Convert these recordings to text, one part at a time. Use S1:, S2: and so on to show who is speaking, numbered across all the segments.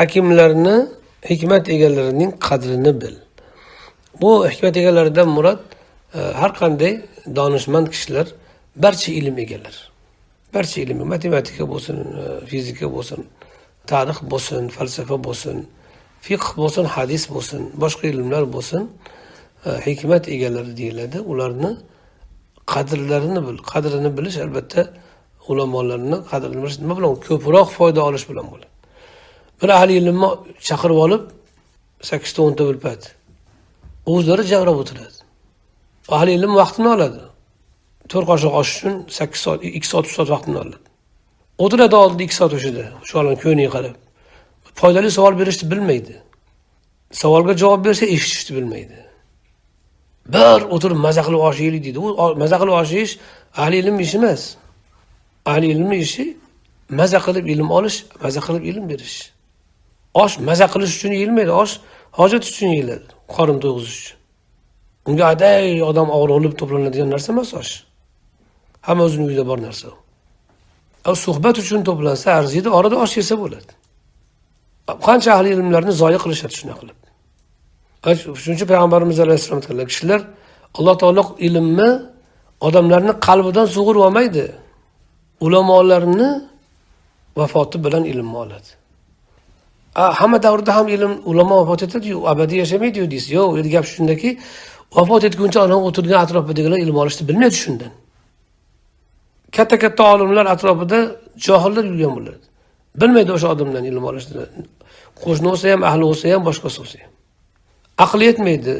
S1: Hakimlarni, hikmat egalarining qadrini bil. Bu hikmat egalaridan murod har qanday donishmand kishilar, barcha ilm egalari. Barcha ilm, matematika bo'lsin, fizika bo'lsin, tarix bo'lsin, falsafa bo'lsin, fiqh bo'lsin, hadis bo'lsin, boshqa ilmlar bo'lsin, hikmat egalari deyiladi. Ularni qadrlarini bil. Qadrini bilish albatta ulamolarni qadrini bilish nima bilan? Ko'proq foyda olish bilan bo'ladi. Bir ahli ilmni chaqirib olib 8 ta 10 ta bilpat. O'zlari javrab o'tiradi. Ahli ilm vaqtini oladi. 4 qoshiq osh uchun 8 soat, 2 soat, 3 soat vaqtini oladi. O'tiradi oldida 2 soat o'shida, shu olani ko'niga qarab. Foydali savol berishni bilmaydi. Savolga javob bersa eshitishni bilmaydi. Bir o'tirib maza qilib osh yeylik deydi. U maza qilib osh yeyish ahli ilm ishi emas. Ahli ilmni ishi maza qilib ilm olish, maza qilib ilm berish. Osh maza qilish uchun yeyilmaydi, osh hojat uchun yeyiladi, qorin to'yg'izish uchun. Unga aday odam og'ir to'planadigan narsa emas osh. Hamma o'zining uyida bor narsa u. Suhbat uchun to'plansa arziydi, orada osh yesa bo'ladi. Qancha ahli ilmlarni zoya qilishadi shunday qilib. Shuning uchun payg'ambarimiz alayhissalom aytganlar, kishilar Alloh taolo ilmni odamlarni qalbidan sug'urib olmaydi. Ulamolarni vafoti bilan ilmni oladi. Hamma davrda ham ilm ulamo vafot etadi-yu, abadiy yashamaydi-yu deysiz. Yo'q, u yerda gap shundaki, vafot etguncha odam o'tirgan atrofidagilar ilm olishni bilmaydi shundan. Katta-katta olimlar atrofida johillar yurgan bo'ladi. Bilmaydi o'sha odamdan ilm olishni. Qo'shni bo'lsa ham, ahli bo'lsa ham, boshqasi bo'lsa ham. Aqli yetmaydi.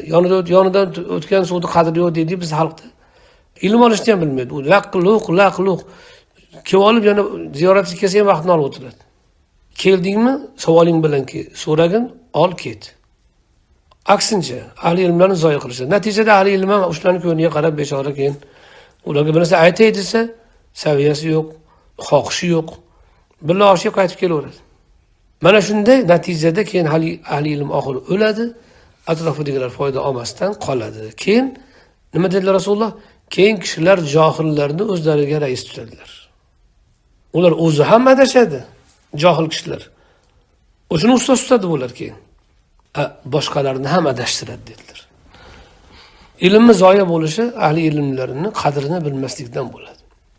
S1: Yonidan o'tgan suvni qadri yo'q deydi biz xalqda. Ilm olishni ham bilmaydi. U laq luq, laq luq. Kelib olib yana ziyoratga kelsa ham vaqtini olib o'tiradi. Keldingmi, savoling bilan kel, so'ragin, ol ket. Aksincha, ahli ilmlarni zoya qilishadi. Natijada ahli ilm ham o'shalarni ko'ngliga qarab bechora keyin ularga bir narsa aytay desa, saviyasi yo'q, xohishi yo'q. Birla oshiga qaytib kelaveradi. Mana shunday natijada keyin hali ahli ilm oxiri o'ladi, atrofidagilar foyda olmasdan qoladi. Keyin nima dedilar Rasululloh? Keyin kishilar johillarni o'zlariga rais tutadilar. Ular o'zi ham adashadi, johil kishilar. O'shini ustoz tutadi bular keyin. Boshqalarni ham adashtiradi dedilar. Ilmni zoya bo'lishi ahli ilmlarni qadrini bilmaslikdan bo'ladi.